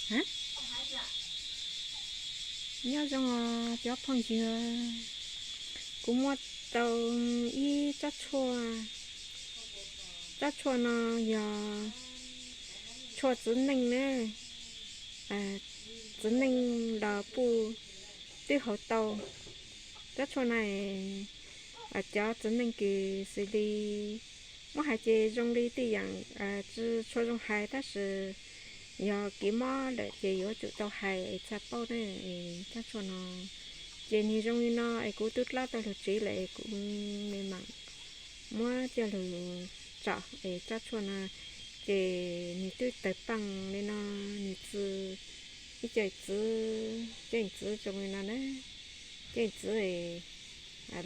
Hab, nyob zoo os cov phooj ywg, kuv muab tau ib tsob tshuaj. Tsob tshuaj no yog tshuaj txiv neej na, txiv neej los puj twb haus tau. Tsob tshuaj no cov txiv neej kws xws li, muab hais ces zoo li tej yaam tsi tshua zoo hais tab sis yog kev mob lawm ces yuav tsum tau hais es txhaj paub na. Tsob tshuaj no ces nwg zoo li no es kuv tub dlaab tau lug tsev lawm es kuv me maam muab coj lug tsom es tsob tshuaj no ces nwg twb tawg paaj li no, nwg txi ib co txiv, cov txiv zoo li no na, cov txiv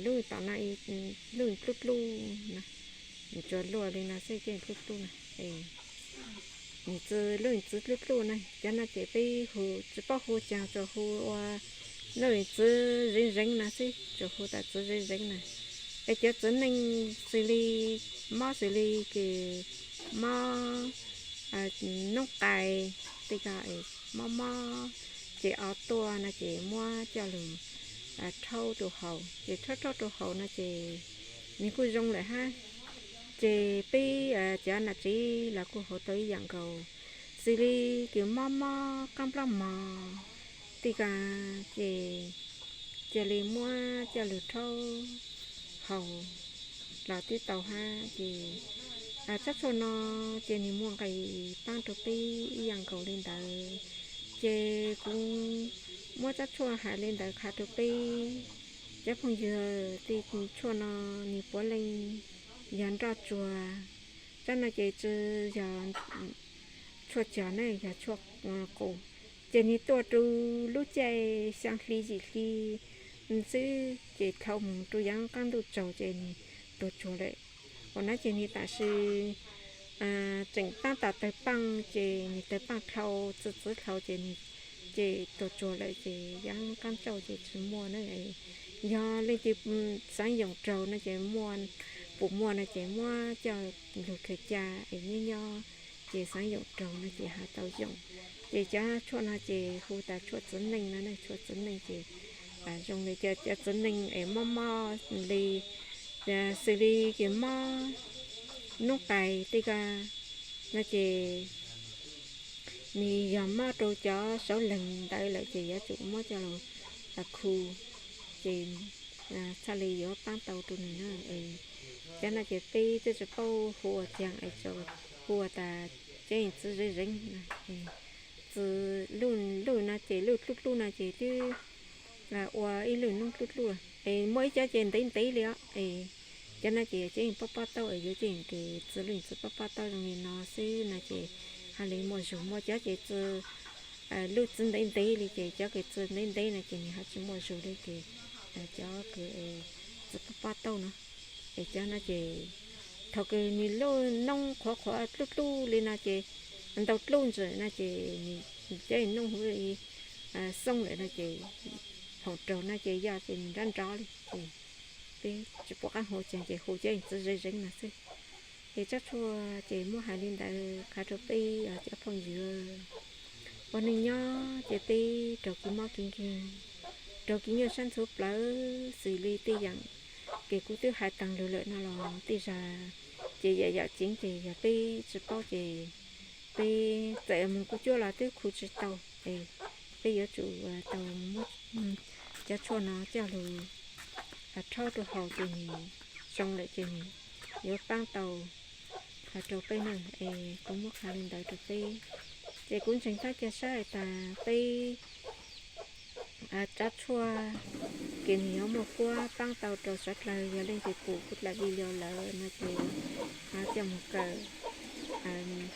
lub tom no, lub dlub dlub na, nws tsuas luaj li no xwb, cov dlub dlub na, nws txi lub txiv dlub dlub na, cov no ces peb hu tsi paub hu caag, tsuas hu ua lub txiv zeev zeev no xwb, tsuas hu tas txiv zeev zeev na. Es cov txiv neej xws li mob xws li kws mob noob qais, tej ko mob mob ces o tuaj no ces muab coj lug rhaub rau haus, ces rhaub rhaub rau haus no ces nws kuj zoo lawm hab. Ces peb cov nam tsev los kuj haus tau ib yaam nkaus, xws li kws mob mob qaab nplob mog tej ko ces cia li muab coj lug rhaub haus los twb tau hab. Ces tsob tshuaj no ces nwg muaj nqis paab rau peb ib yaam nkaus li ntawd. Ces kuv muab tsob tshuaj hais li ntawd qha rau peb cov phooj ywg, tej tshuaj no nws puav leej yog nroj tsuag. Tsob no ces tsi yog tshuaj cog ne, yog tshuaj qus, ces nwg tuaj rau lub caij xyaa hli yim hli xwb ces dhau moog rau yaav qaab ntuj tsaug ces nwg tuag tsuag lawm. Ua no ces nwg tam sis tseem taab tom tawg paaj ces nwg tawg paaj dhau, txi txiv dhau ces nwg ces tuag tsuag lawm ces yaav qaab ntuj tsaug ces tsi muaj na. Yog leej twg xaav yoom raug no ces muaj, pum muaj no ces muab coj lug khaws ca es nyob nyob ces xaav yoom raug no ces has tau yoom. Ces cov tshuaj no ces hu tas tshuaj txiv neej no, tshuaj txiv neej ces zoo li cov txiv neej es mob mob li, xws li kws mob noob qais tej ko no ces nws yog mob rau cov sauv leeg ntawd lawm ces yuav tsum muab coj lug khu ces txhaj li yuav paab tau rau nwg na. Cov no ces peb twb tsi paub hu ua caag es hu ua tas cov txiv zeev zeev no, txi lub, lub no ces lub dlub dlub no ces twb ua ib lub noob dlub dlub es muaj ib cov ces ntev ntev li os. Cov no ces cov pob pob taub es yuav cov kws txi lub txiv pob pob taub zoo li no xwb no ces haj li muaj zug. Muaj cov ces txi lub txiv ntev ntev li ces cov kws txi ntev ntev no ces nws ho tsi muaj zug li ces cov kws txi pob pob taub no. Es cov no ces thaum kws nws lub noob qhuav qhuav dlub dlub li no ces ntau dlub ntsis no ces cov noob huv xoob lawm no ces hoom raug no ces yog ces nws nrov nrov li ces peb tsi pum qaab hu caag ces hu cov txiv zeev zeev no xwb. Es tsob tshuaj ces muab hais li ntawd qha rau peb cov phooj ywg. Ua neej nyob ces peb raug kev mob kev nkeeg, raug kev nyuaj sab ntxhuv plawv xws li tej yaam kws kuv twb hais taag lug lawm no los tej zag ces yam yam ceev ces yog peb tsi paub ces peb txawm moog kuv cuab los twb khu tsi tau. Peb yuav tsum tau muab cov tshuaj no coj lug rhaub rau haus ces nws zoo lawm ces nws yuav paab tau rau peb na. Es kuv muab qha li ntawd rau peb. Ces kuv ntseeg thaj ca sab tas peb tsob tshuaj kws nws yuav muaj kuab paab tau rau sawv dlawg. Yog leej twg pum kuv dlaim video lawm no ces ho coj moog kawm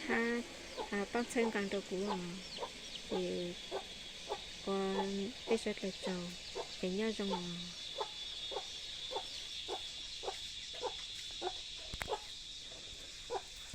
hab paab txhawb nqaa rau kuv os. Ces ua peb sawv dlawg tsaug, es nyob zoo os.